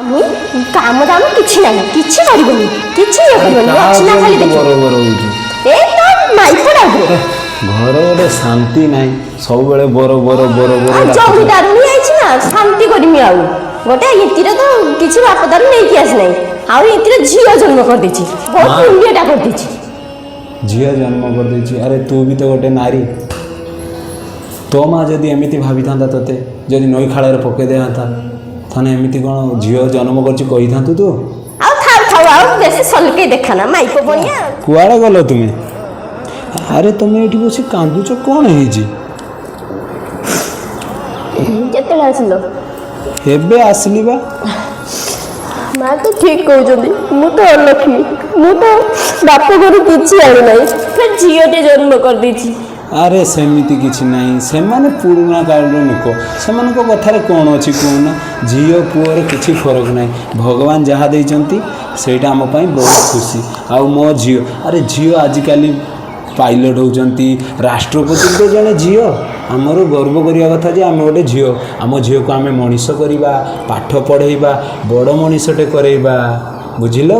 ମୁଇଁ କାମ ଦାମ କିଛି ନାହିଁ, କିଛି କରିବନି, କିଛି ଇଏ କରିବନି। ମୁଁ ଅଛି ନା, ଖାଲି ଦେଖିବ। ବର ବର ହଉଛୁ। ଏ ତ ମାଇପଟା ଉପରେ। ଘର ଗୋଟେ ଶାନ୍ତି ନାହିଁ, ସବୁବେଳେ ବର ବର ବର ବର ଆଉ ଡାକୁଛ। ଜମି ଦାରୁଣି ଯାଇଛି ନା ଶାନ୍ତି କରିମି? ଆଉ ଗୋଟେ ଏଥିରେ ତ କିଛି ବାପ ଦାରୁ ନେଇକି ଆସିନାହିଁ, ଆଉ ଏଥିରେ ଝିଅ ଜନ୍ମ କରିଦେଇଛି, ବହୁତ ମା। ପୁଣ୍ୟଟା କରିଦେଇଛି। ଝିଅ ଜନ୍ମ କରିଦେଇଛି। ଆରେ ତୁ ବି ତ ଗୋଟେ ନାରୀ। ତୋ ମା ଯଦି ଏମିତି ଭାବିଥାନ୍ତା, ତୋତେ ଯଦି ନଈ ଖାଳରେ ପକେଇ ଦେଇଥାନ୍ତା, ତାହେଲେ ଏମିତି କ'ଣ ଝିଅ ଜନ୍ମ କରିଛି କହିଥାନ୍ତୁ ତୁ? ଆଉ ଥାଉ ଥାଉ, ଆଉ ବେଶୀ ସଲକେଇ ଦେଖାନା, ମାଇପ ପଣିଆ। କୁଆଡ଼େ ଗଲ ତୁମେ? ଆରେ ତମେ ଏଇଠି ବସି କାନ୍ଦୁଛ, କ'ଣ ହେଇଛି? କେତେବେଳେ ଆସିଲ? ଏବେ ଆସିଲି ବା। ମା ତ ଠିକ କହୁଛନ୍ତି, ମୁଁ ତ ଅଲକ୍ଷ୍ମୀ। ମୁଁ ତ ବାପ ଘରୁ କିଛି ଆଣିନାହିଁ, ଫେର ଝିଅଟେ ଜନ୍ମ କରିଦେଇଛି। ଆରେ ସେମିତି କିଛି ନାହିଁ। ସେମାନେ ପୁରୁଣା କାଳର ଲୋକ, ସେମାନଙ୍କ କଥାରେ କ'ଣ ଅଛି କହୁନା? ଝିଅ ପୁଅର କିଛି ଫରକ ନାହିଁ। ଭଗବାନ ଯାହା ଦେଇଛନ୍ତି ସେଇଟା ଆମ ପାଇଁ ବହୁତ ଖୁସି। ଆଉ ମୋ ଝିଅ, ଆରେ ଝିଅ ଆଜିକାଲି ପାଇଲଟ୍ ହେଉଛନ୍ତି, ରାଷ୍ଟ୍ରପତି ତ ଜଣେ ଝିଅ। ଆମର ଗର୍ବ କରିବା କଥା ଯେ ଆମେ ଗୋଟେ ଝିଅ। ଆମ ଝିଅକୁ ଆମେ ମଣିଷ କରିବା, ପାଠ ପଢ଼େଇବା, ବଡ଼ ମଣିଷଟେ କରେଇବା, ବୁଝିଲ?